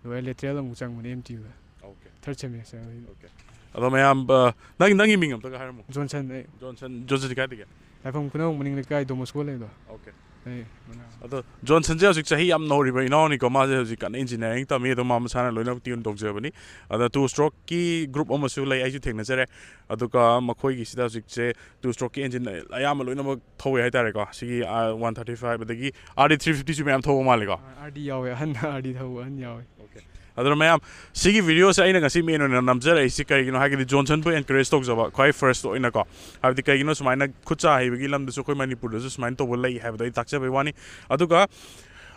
ꯂꯣꯏꯔ ꯂꯦꯇ꯭ꯔꯦꯜ ꯑꯃꯨꯛ ꯆꯪꯕꯅꯦ ꯑꯦꯝ ꯇꯤ ꯌꯨꯗ, ꯑꯣꯀꯦ꯫ ꯊꯥꯔꯠ ꯁꯦꯃꯤꯁꯇꯔ꯫ ꯑꯣꯀꯦ꯫ ꯑꯗꯣ ꯃꯌꯥꯝ, ꯑ, ꯅꯪ, ꯅꯪꯒꯤ ꯃꯤꯡ ꯑꯝꯇꯒ ꯍꯥꯏꯔꯝꯃꯣ꯫ ꯖꯣꯟꯁꯟ, ꯑꯩ꯫ ꯖꯣꯟꯁꯟ, ꯖꯣꯟꯁꯟꯁꯦ ꯀꯥꯏꯗꯒꯤ? ꯂꯥꯏꯐꯝ ꯈꯨꯅꯧ ꯃꯅꯤꯡ ꯂꯩꯀꯥꯏ ꯗꯣꯟ ꯕꯣꯁꯀꯣ ꯂꯩꯕꯗꯣ꯫ ꯑꯣꯀꯦ꯫ ꯑꯩ ꯃꯅꯥꯛ꯫ ꯑꯗꯣ ꯖꯣꯟꯁꯟꯁꯦ ꯍꯧꯖꯤꯛ ꯆꯍꯤ ꯌꯥꯝ ꯅꯧꯔꯤꯕ ꯏꯅꯥꯎꯅꯤꯀꯣ꯫ ꯃꯥꯁꯦ ꯍꯧꯖꯤꯛ ꯀꯟꯅ ꯏꯟꯖꯤꯅꯤꯌꯥꯔꯤꯡ ꯇꯝꯃꯤ, ꯑꯗꯣ ꯃꯥ ꯃꯁꯥꯅ ꯂꯣꯏꯅ ꯇ꯭ꯌꯨꯟ ꯇꯧꯖꯕꯅꯤ꯫ ꯑꯗ ꯇꯨ ꯁ꯭ꯇ꯭ꯔꯣꯛꯀꯤ ꯒ꯭ꯔꯨꯞ ꯑꯃꯁꯨ ꯂꯩ, ꯑꯩꯁꯨ ꯊꯦꯡꯅꯖꯔꯦ꯫ ꯑꯗꯨꯒ ꯃꯈꯣꯏꯒꯤꯁꯤꯗ ꯍꯧꯖꯤꯛꯁꯦ ꯇꯨ ꯁ꯭ꯇ꯭ꯔꯣꯛꯀꯤ ꯏꯟꯖꯤꯟ ꯑꯌꯥꯝꯕ ꯂꯣꯏꯅꯃꯛ ꯊꯧꯋꯦ ꯍꯥꯏꯇꯥꯔꯦꯀꯣ꯫ ꯁꯤꯒꯤ, ꯑꯥ, ꯋꯥꯟ ꯊꯥꯔꯇꯤ ꯐꯥꯏꯚ, ꯑꯗꯒꯤ ꯑꯥꯔ ꯗꯤ ꯊ꯭ꯔꯤ ꯐꯤꯐꯇꯤꯁꯨ ꯃꯌꯥꯝ ꯊꯧꯕ ꯃꯥꯜꯂꯦꯀꯣ꯫ ꯑꯥꯔ ꯗꯤ ꯌꯥꯎꯋꯦ, ꯑꯍꯟ ꯑꯥꯔ ꯗꯤ ꯊꯧꯕ ꯑꯍꯟ ꯌꯥꯎꯋꯦ꯫ ꯑꯣꯀꯦ꯫ ꯑꯗꯨꯅ ꯃꯌꯥꯝ, ꯁꯤꯒꯤ ꯚꯤꯗꯤꯑꯣꯁꯦ ꯑꯩꯅ ꯉꯁꯤ ꯃꯦꯟ ꯑꯣꯏꯅ ꯅꯝꯖꯔꯛꯏꯁꯤ ꯀꯩꯒꯤꯅꯣ ꯍꯥꯏꯔꯒꯗꯤ ꯖꯣꯟꯁꯟꯕꯨ ꯑꯦꯟꯀꯔꯦꯖ ꯇꯧꯖꯕ ꯈ꯭ꯋꯥꯏ ꯐꯥꯔꯁꯇ ꯑꯣꯏꯅꯀꯣ꯫ ꯍꯥꯏꯕꯗꯤ ꯀꯩꯒꯤꯅꯣ ꯁꯨꯃꯥꯏꯅ ꯈꯨꯠ ꯁꯥ ꯍꯩꯕꯒꯤ ꯂꯝꯗꯁꯨ ꯑꯩꯈꯣꯏ ꯃꯅꯤꯄꯨꯔꯗꯁꯨ ꯁꯨꯃꯥꯏꯅ ꯇꯧꯕ ꯂꯩ ꯍꯥꯏꯕꯗꯣ ꯑꯩ ꯇꯥꯛꯆꯕꯩ ꯋꯥꯅꯤ꯫ ꯑꯗꯨꯒ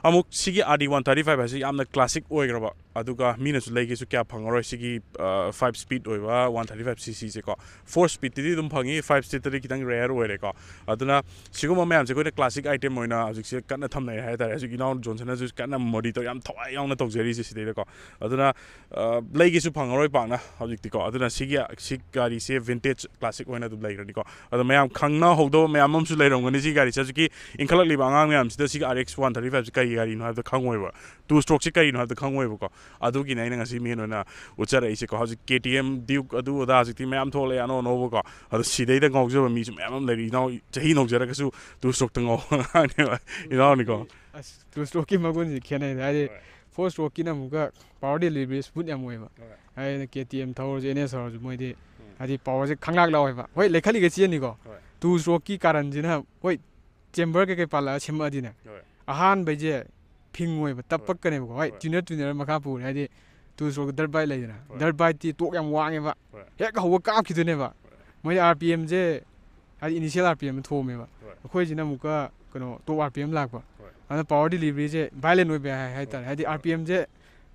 ꯑꯃꯨꯛ ꯁꯤꯒꯤ R D one thirty five ꯍꯥꯏꯁꯤ ꯌꯥꯝꯅ ꯀ꯭ꯂꯥꯁꯤꯛ ꯑꯣꯏꯈ꯭ꯔꯕ, ꯑꯗꯨꯒ ꯃꯤꯅꯁꯨ ꯂꯩꯒꯦꯁꯨ ꯀꯌꯥ ꯐꯪꯉꯔꯣꯏ꯫ ꯁꯤꯒꯤ, ꯑ, ꯐꯥꯏꯚ ꯁ꯭ꯄꯤꯠ ꯑꯣꯏꯕ ꯋꯥꯟ ꯊꯥꯔꯇꯤ ꯐꯥꯏꯚ ꯁꯤ ꯁꯤꯁꯦꯀꯣ꯫ ꯐꯣꯔ ꯁ꯭ꯄꯤꯠꯇꯗꯤ ꯑꯗꯨꯝ ꯐꯪꯉꯤ, ꯐꯥꯏꯚ ꯁ꯭ꯄꯤꯠꯇꯗꯤ ꯈꯤꯇꯪ ꯔꯦꯌꯔ ꯑꯣꯏꯔꯦꯀꯣ꯫ ꯑꯗꯨꯅ ꯁꯤꯒꯨꯝꯕ ꯃꯌꯥꯝꯁꯦ ꯑꯩꯈꯣꯏꯅ ꯀ꯭ꯂꯥꯁꯤꯛ ꯑꯥꯏꯇꯦꯝ ꯑꯣꯏꯅ ꯍꯧꯖꯤꯛꯁꯦ ꯀꯟꯅ ꯊꯝꯅꯩ ꯍꯥꯏꯇꯥꯔꯦ꯫ ꯍꯧꯖꯤꯛ ꯏꯅꯥꯎ ꯖꯣꯟꯁꯟꯅꯁꯨ ꯀꯟꯅ ꯃꯣꯗꯤ ꯇꯧꯔ ꯌꯥꯝ ꯊꯋꯥꯏ ꯌꯥꯎꯅ ꯇꯧꯖꯔꯤꯁꯦ ꯁꯤꯗꯩꯗꯀꯣ꯫ ꯑꯗꯨꯅ, ꯑ, ꯂꯩꯒꯦꯁꯨ ꯐꯪꯉꯔꯣꯏ ꯄꯥꯛꯅ ꯍꯧꯖꯤꯛꯇꯤꯀꯣ꯫ ꯑꯗꯨꯅ ꯁꯤꯒꯤ, ꯁꯤ ꯒꯥꯔꯤꯁꯦ ꯚꯤꯟꯇꯦꯖ ꯀ꯭ꯂꯥꯁꯤꯛ ꯑꯣꯏꯅ ꯑꯗꯨꯝ ꯂꯩꯈ꯭ꯔꯅꯤꯀꯣ꯫ ꯑꯗꯣ ꯃꯌꯥꯝ ꯈꯪꯅꯍꯧꯗꯕ ꯃꯌꯥꯝ ꯑꯃꯁꯨ ꯂꯩꯔꯝꯒꯅꯤ ꯁꯤ ꯒꯥꯔꯤꯁꯦ꯫ ꯍꯧꯖꯤꯛꯀꯤ ꯏꯟꯈꯠꯂꯛꯂꯤꯕ ꯑꯉꯥꯡ ꯃꯌꯥꯝꯁꯤꯗ ꯁꯤꯒꯤ ꯑꯥꯔ ꯑꯦꯛꯁ ꯋꯥꯟ ꯊꯥꯔꯇꯤ ꯐꯥꯏꯚꯁꯦ ꯀꯔꯤ ꯒꯥꯔꯤꯅꯣ ꯍꯥꯏꯕꯗꯣ ꯈꯪꯉꯣꯏꯕ, ꯇꯨ ꯁ꯭ꯇ꯭ꯔꯣꯛꯁꯦ ꯀꯔꯤꯅꯣ ꯍꯥꯏꯕꯗꯣ ꯈꯪꯉꯣꯏꯕꯀꯣ꯫ ꯑꯗꯨꯒꯤꯅꯦ ꯑꯩꯅ ꯉꯁꯤ ꯃꯦꯟ ꯑꯣꯏꯅ ꯎꯠꯆꯔꯛꯏꯁꯦꯀꯣ꯫ ꯍꯧꯖꯤꯛ ꯀꯦ ꯇꯤ ꯑꯦꯝ, ꯗ꯭ꯌꯨꯛ, ꯑꯗꯨ ꯑꯗꯥ ꯍꯧꯖꯤꯛꯇꯤ ꯃꯌꯥꯝ ꯊꯣꯛꯂꯛꯑꯦ ꯑꯅꯧ ꯑꯅꯧꯕꯀꯣ꯫ ꯑꯗꯣ ꯁꯤꯗꯩꯗ ꯉꯥꯎꯖꯕ ꯃꯤꯁꯨ ꯃꯌꯥꯝ ꯑꯃ ꯂꯩꯔꯤ꯫ ꯏꯅꯥꯎ ꯆꯍꯤ ꯅꯧꯖꯔꯒꯁꯨ ꯇꯨ ꯁ꯭ꯇ꯭ꯔꯣꯛꯇ ꯉꯥꯎꯕ ꯑꯉꯥꯡꯅꯦꯕ ꯏꯅꯥꯎꯅꯤꯀꯣ꯫ ꯑꯁ, ꯇꯨ ꯁ꯭ꯇ꯭ꯔꯣꯛꯀꯤ ꯃꯒꯨꯟꯁꯤ ꯈꯦꯠꯅꯩꯗ꯫ ꯍꯥꯏꯗꯤ, ꯍꯣꯏ꯫ ꯐꯣꯔ ꯁ꯭ꯇ꯭ꯔꯣꯛꯀꯤꯅ ꯑꯃꯨꯛꯀ ꯄꯥꯋꯔ ꯗꯦꯂꯤꯚꯔꯤ ꯁ꯭ꯃꯨꯠ ꯌꯥꯝ ꯑꯣꯏꯕ꯫ ꯍꯣꯏ꯫ ꯍꯥꯏꯗꯤ, ꯀꯦ ꯇꯤ ꯑꯦꯝ ꯊꯧꯔꯁꯨ, ꯑꯦꯟ ꯑꯦꯁ ꯊꯧꯔꯁꯨ, ꯃꯣꯏꯗꯤ ꯎꯝ꯫ ꯍꯥꯏꯗꯤ, ꯄꯥꯋꯔꯁꯦ ꯈꯪꯂꯥꯛ ꯂꯥꯎꯋꯦꯕ꯫ ꯍꯣꯏ, ꯂꯩꯈꯠꯂꯤꯒꯩ ꯆꯦꯟꯅꯤꯀꯣ꯫ ꯍꯣꯏ꯫ ꯇꯨ ꯁ꯭ꯇ꯭ꯔꯣꯛꯀꯤ ꯀꯥꯔꯟꯁꯤꯅ, ꯍꯣꯏ, ꯆꯦꯝꯕꯔ ꯀꯩꯀꯩ ꯄꯥꯜꯂꯛꯑ ꯁꯦꯝꯃꯛꯑꯗꯤꯅꯦ, ꯍꯣꯏ꯫ ꯑꯍꯥꯟꯕꯩꯁꯦ ꯐꯤꯡꯉꯣꯏꯕ, ꯍꯣꯏ꯫ ꯇꯞꯄꯛꯀꯅꯦꯕꯀꯣ꯫ ꯍꯣꯏ, ꯍꯣꯏ꯫ ꯇ꯭ꯌꯨꯅꯔ, ꯇ꯭ꯌꯨꯅꯔ ꯃꯈꯥ ꯄꯨꯔꯦ꯫ ꯍꯥꯏꯗꯤ, ꯇꯨ ꯁ꯭ꯇ꯭ꯔꯣꯛ ꯗꯔꯠ ꯕꯥꯏꯛ ꯂꯩꯗꯅ, ꯍꯣꯏ꯫ ꯗꯔꯠ ꯕꯥꯏꯛꯇꯤ ꯇꯣꯛ ꯌꯥꯝ ꯋꯥꯡꯉꯦꯕ꯫ ꯍꯣꯏ꯫ ꯍꯦꯛ ꯍꯧꯕ ꯀꯥꯞꯈꯤꯗꯣꯏꯅꯦꯕ꯫ ꯍꯣꯏ꯫ ꯃꯣꯏꯗꯤ ꯑꯥꯔ ꯄꯤ ꯑꯦꯝꯁꯦ, ꯍꯥꯏꯗꯤ, ꯏꯅꯤꯁꯤꯌꯦꯜ ꯑꯥꯔ ꯄꯤ ꯑꯦꯝ ꯊꯣꯝꯃꯦꯕ꯫ ꯍꯣꯏ꯫ ꯑꯩꯈꯣꯏꯁꯤꯅ ꯑꯃꯨꯛꯀ, ꯀꯩꯅꯣ, ꯇꯣꯞ ꯑꯥꯔ ꯄꯤ ꯑꯦꯝ ꯂꯥꯛꯄ꯫ ꯍꯣꯏ꯫ ꯑꯗꯨꯅ ꯄꯥꯋꯔ ꯗꯤꯂꯤꯚꯔꯤꯁꯦ ꯚꯥꯏꯂꯦꯟ ꯑꯣꯏꯕ ꯍꯥꯏ-, ꯍꯥꯏꯇꯥꯔꯦ꯫ ꯍꯣꯏ꯫ ꯍꯥꯏꯗꯤ, ꯍꯣꯏ꯫ ꯑꯥꯔ ꯄꯤ ꯑꯦꯝꯁꯦ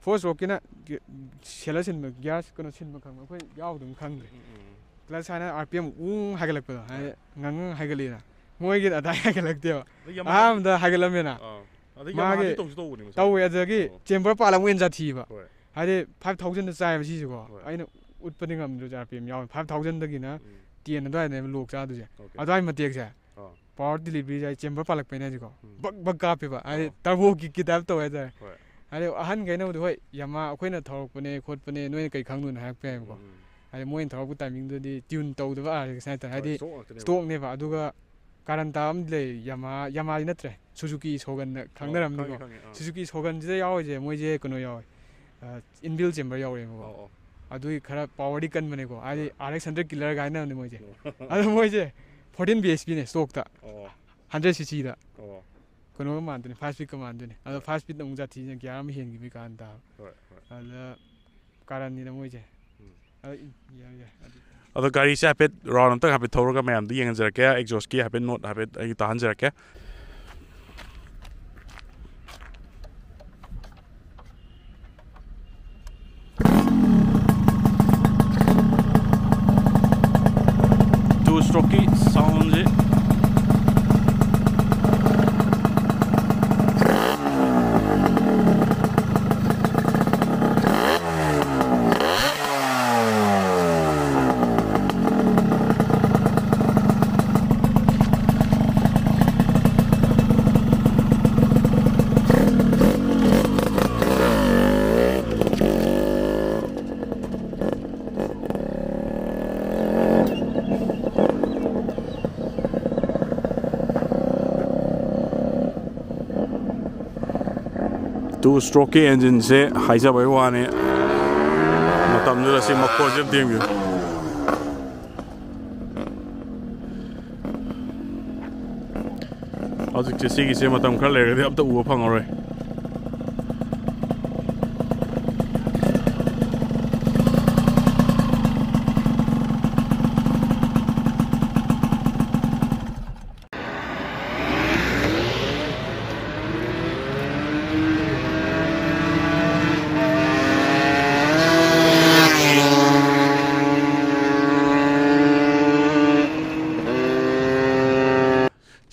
ꯐꯣꯔ ꯁ꯭ꯇ꯭ꯔꯣꯛꯀꯤꯅ ꯒꯤ-, ꯁꯦꯂꯔ ꯁꯤꯟꯕ, ꯒꯤꯌꯥꯔ, ꯀꯩꯅꯣ, ꯁꯤꯟꯕ ꯈꯪꯕ? ꯑꯩꯈꯣꯏ ꯌꯥꯎꯗꯕꯅꯤꯅ ꯈꯪꯗ꯭ꯔꯦ꯫ ꯎꯝ, ꯎꯝ, ꯎꯝ꯫ ꯀ꯭ꯂꯆ ꯍꯥꯏꯅ ꯑꯥꯔ ꯄꯤ ꯑꯦꯝ ꯎꯪ ꯍꯥꯏꯒꯠꯂꯛꯄꯗꯣ, ꯍꯥꯏꯗꯤ, ꯍꯣꯏ꯫ ꯉꯪ ꯉꯪ ꯍꯥꯏꯒꯠꯂꯛꯏꯅ꯫ ꯃꯣꯏꯒꯤꯅ ꯑꯗꯥꯏ ꯍꯥꯏꯒꯠꯂꯛꯇꯦꯕ꯫ ꯑꯗꯩ ꯌꯥꯃꯥꯍꯥꯗꯤ ꯑꯍꯥꯟꯕꯗ ꯍꯥꯏꯒꯠꯂꯝꯃꯦꯅ꯫ ꯑꯥ꯫ ꯑꯗꯩ ꯃꯥꯒꯤ ꯌꯥꯃꯥꯍꯥꯗꯤ ꯇꯧꯁꯨ ꯇꯧꯕꯅꯦ ꯃꯁꯥ꯫ ꯇꯧꯋꯦ, ꯑꯗꯨꯗꯒꯤ ꯑꯣ꯫ ꯆꯦꯝꯕꯔ ꯄꯥꯜꯂ ꯑꯃꯨꯛ ꯍꯦꯟꯅ ꯁꯥꯊꯤꯕ꯫ ꯍꯣꯏ꯫ ꯍꯥꯏꯗꯤ, ꯐꯥꯏꯚ ꯊꯥꯎꯖꯟꯗ ꯆꯥꯏꯕ ꯁꯤꯁꯦꯀꯣ꯫ ꯍꯣꯏ꯫ ꯑꯩꯅ ꯎꯠꯄꯗꯤ ꯉꯝꯗ꯭ꯔꯦ, ꯑꯥꯔ ꯄꯤ ꯑꯦꯝ ꯌꯥꯎꯋꯦ꯫ ꯐꯥꯏꯚ ꯊꯥꯎꯖꯟꯗꯒꯤꯅ ꯎꯝ꯫ ꯇꯦꯟ ꯑꯗꯨꯋꯥꯏꯗꯅꯦꯕ ꯂꯣꯛ ꯆꯥꯗꯣꯏꯁꯦ꯫ ꯑꯣꯀꯦ꯫ ꯑꯗꯨꯋꯥꯏ ꯃꯇꯦꯛꯁꯦ, ꯑꯥ꯫ ꯄꯥꯋꯔ ꯗꯤꯂꯤꯚꯔꯤꯁꯦ ꯑꯩ ꯆꯦꯝꯕꯔ ꯄꯥꯜꯂꯛꯄꯩꯅꯦ ꯍꯥꯏꯁꯦꯀꯣ꯫ ꯎꯝ꯫ ꯕꯛ ꯕꯛ ꯀꯥꯞꯄꯦꯕ꯫ ꯍꯥꯏꯗꯤ, ꯑꯥ꯫ ꯇꯔꯕꯣ ꯀꯤꯛꯀꯤ ꯇꯥꯏꯞ ꯇꯧꯋꯦ ꯍꯥꯏꯇꯥꯔꯦ꯫ ꯍꯣꯏ꯫ ꯍꯥꯏꯗꯤ, ꯑꯍꯟꯈꯩꯅꯕꯨꯗꯤ, "ꯍꯣꯏ, ꯌꯥꯃꯥ ꯑꯩꯈꯣꯏꯅ ꯊꯧꯔꯛꯄꯅꯦ, ꯈꯣꯠꯄꯅꯦ, ꯅꯣꯏꯅ ꯀꯩ ꯈꯪꯗꯣꯏꯅꯣ?" ꯍꯥꯏꯔꯛꯄ ꯌꯥꯏꯕꯀꯣ꯫ ꯎꯝ, ꯎꯝ꯫ ꯍꯥꯏꯗꯤ, ꯃꯣꯏꯅ ꯊꯧꯔꯛꯄ ꯇꯥꯏꯃꯤꯡꯗꯨꯗꯤ ꯇ꯭ꯌꯨꯟ ꯇꯧꯗꯕ ꯑꯥꯔ ꯑꯦꯛꯁ ꯍꯥꯏꯇꯥꯔꯦ꯫ ꯍꯣꯏ, ꯍꯥꯏꯗꯤ, ꯁ꯭ꯇꯣꯛ ꯉꯥꯛꯇꯅꯦꯕ꯫ ꯁ꯭ꯇꯣꯛꯅꯦꯕ꯫ ꯑꯗꯨꯒ ꯀꯥꯔꯟ ꯇꯥꯕ ꯑꯃꯗꯤ ꯂꯩ, ꯌꯥꯃꯥ, ꯌꯥꯃꯥꯗꯤ ꯅꯠꯇ꯭ꯔꯦ, ꯁꯨꯖꯨꯀꯤ ꯁꯣꯒꯟꯅ ꯑꯣ, ꯈꯪꯅꯔꯝꯅꯤꯀꯣ꯫ ꯈꯪꯉꯦ, ꯈꯪꯉꯦ, ꯑꯥ꯫ ꯁꯨꯖꯨꯀꯤ ꯁꯣꯒꯟꯁꯤꯗ ꯌꯥꯎꯔꯤꯁꯦ, ꯃꯣꯏꯁꯦ ꯀꯩꯅꯣ ꯌꯥꯎꯋꯦ, ꯑ, ꯏꯟꯕꯤꯜ ꯆꯦꯝꯕꯔ ꯌꯥꯎꯔꯛꯑꯦꯕꯀꯣ꯫ ꯑꯣ, ꯑꯣ꯫ ꯑꯗꯨꯒꯤ ꯈꯔ ꯄꯥꯋꯔꯗꯤ ꯀꯟꯕꯅꯦꯀꯣ, ꯍꯥꯏꯗꯤ, ꯍꯣꯏ꯫ ꯑꯥꯔ ꯑꯦꯛꯁ ꯍꯟꯗ꯭ꯔꯦꯠ ꯀꯤꯂꯔꯒ ꯍꯥꯏꯅꯕꯅꯦ ꯃꯣꯏꯁꯦ꯫ ꯑꯣ꯫ ꯑꯗꯣ ꯃꯣꯏꯁꯦ ꯐꯣꯔꯇꯤꯟ ꯕꯤ ꯑꯦꯆ ꯄꯤꯅꯦ ꯁ꯭ꯇꯣꯛꯇ꯫ ꯑꯣ꯫ ꯍꯟꯗ꯭ꯔꯦꯠ ꯁꯤ ꯁꯤꯗ꯫ ꯑꯣ꯫ ꯀꯩꯅꯣꯒ ꯃꯥꯟꯗꯣꯏꯅꯦ, ꯐꯥꯏꯚ ꯁ꯭ꯄꯤꯗꯀ ꯃꯥꯟꯗꯣꯏꯅꯦ꯫ ꯑꯗꯣ ꯍꯣꯏ꯫ ꯐꯥꯏꯚ ꯁ꯭ꯄꯤꯗꯅ ꯑꯃꯨꯛ ꯖꯥꯊꯤꯁꯤꯅ ꯒꯤꯌꯥꯔ ꯑꯃ ꯍꯦꯟꯈꯤꯕꯒꯤ ꯀꯥꯔꯟ ꯇꯥꯕ꯫ ꯍꯣꯏ, ꯍꯣꯏ꯫ ꯑꯗꯨꯗ ꯀꯥꯔꯟꯅꯤꯗ ꯃꯣꯏꯁꯦ꯫ ꯎꯝ꯫ ꯑꯗꯣ ꯏ-, ꯌꯥꯏ, ꯌꯥꯏ, ꯑꯗꯨ꯫ ꯑꯗꯣ ꯒꯥꯔꯤꯁꯦ ꯍꯥꯏꯐꯦꯠ ꯔꯥꯎꯟ ꯑꯝꯇꯪ ꯍꯥꯏꯐꯦꯠ ꯊꯧꯔꯒ ꯃꯌꯥꯝꯗ ꯌꯦꯡꯍꯟꯖꯔꯛꯀꯦ꯫ ꯑꯦꯛꯖꯣꯁꯀꯤ ꯍꯥꯏꯐꯦꯠ ꯅꯣꯠ ꯍꯥꯏꯐꯦꯠ ꯑꯩ ꯇꯥꯍꯟꯖꯔꯛꯀꯦ꯫ ꯇꯨ ꯁ꯭ꯇ꯭ꯔꯣꯛꯀꯤ ꯁꯥꯎꯟꯁꯦ꯫ Two stroke-ꯀꯤ engine-ꯁꯦ ꯍꯥꯏꯖꯕꯩ ꯋꯥꯅꯤ, ꯃꯇꯝꯗꯨꯗ ꯁꯤ ꯃꯈꯣꯟꯁꯦ ꯑꯝꯇ ꯌꯦꯡꯕꯤꯌꯨ꯫ ꯍꯧꯖꯤꯛꯁꯦ ꯁꯤꯒꯤꯁꯦ ꯃꯇꯝ ꯈꯔ ꯂꯩꯔꯒꯗꯤ ꯑꯝꯇ ꯎꯕ ꯐꯪꯉꯔꯣꯏ꯫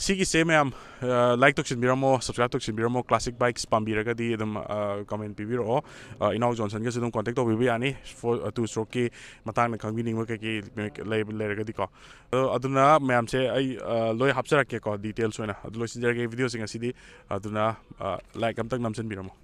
ꯁꯤꯒꯤꯁꯦ ꯃꯌꯥꯝ, ꯑ, like ꯇꯧꯁꯤꯟꯕꯤꯔꯝꯃꯣ, subscribe ꯇꯧꯁꯤꯟꯕꯤꯔꯝꯃꯣ꯫ Classic bikes ꯄꯥꯝꯕꯤꯔꯒꯗꯤ ꯑꯗꯨꯝ, ꯑ, comment ꯄꯤꯕꯤꯔꯛꯑꯣ꯫ ꯑ, ꯏꯅꯥꯎ ꯖꯣꯟꯁꯟꯒꯁꯨ ꯑꯗꯨꯝ contact ꯇꯧꯕꯤꯕ ꯌꯥꯅꯤ꯫ Four, ꯑ, two stroke-ꯀꯤ ꯃꯇꯥꯡꯗ ꯈꯪꯕꯤꯅꯤꯡꯕ ꯀꯩꯀꯩ ꯂꯩ-, ꯂꯩꯔꯒꯗꯤꯀꯣ꯫ ꯑꯗꯣ ꯑꯗꯨꯅ ꯃꯌꯥꯝꯁꯦ ꯑꯩ, ꯑ, ꯂꯣꯏ ꯍꯥꯞꯆꯔꯛꯀꯦꯀꯣ, details ꯑꯣꯏꯅ꯫ ꯑꯗꯨ ꯂꯣꯏꯁꯤꯟꯖꯔꯒꯦ video-ꯁꯦ ꯉꯁꯤꯗꯤ꯫ ꯑꯗꯨꯅ, ꯑ, like ꯑꯝꯇꯪ ꯅꯝꯁꯤꯟꯕꯤꯔꯝꯃꯣ꯫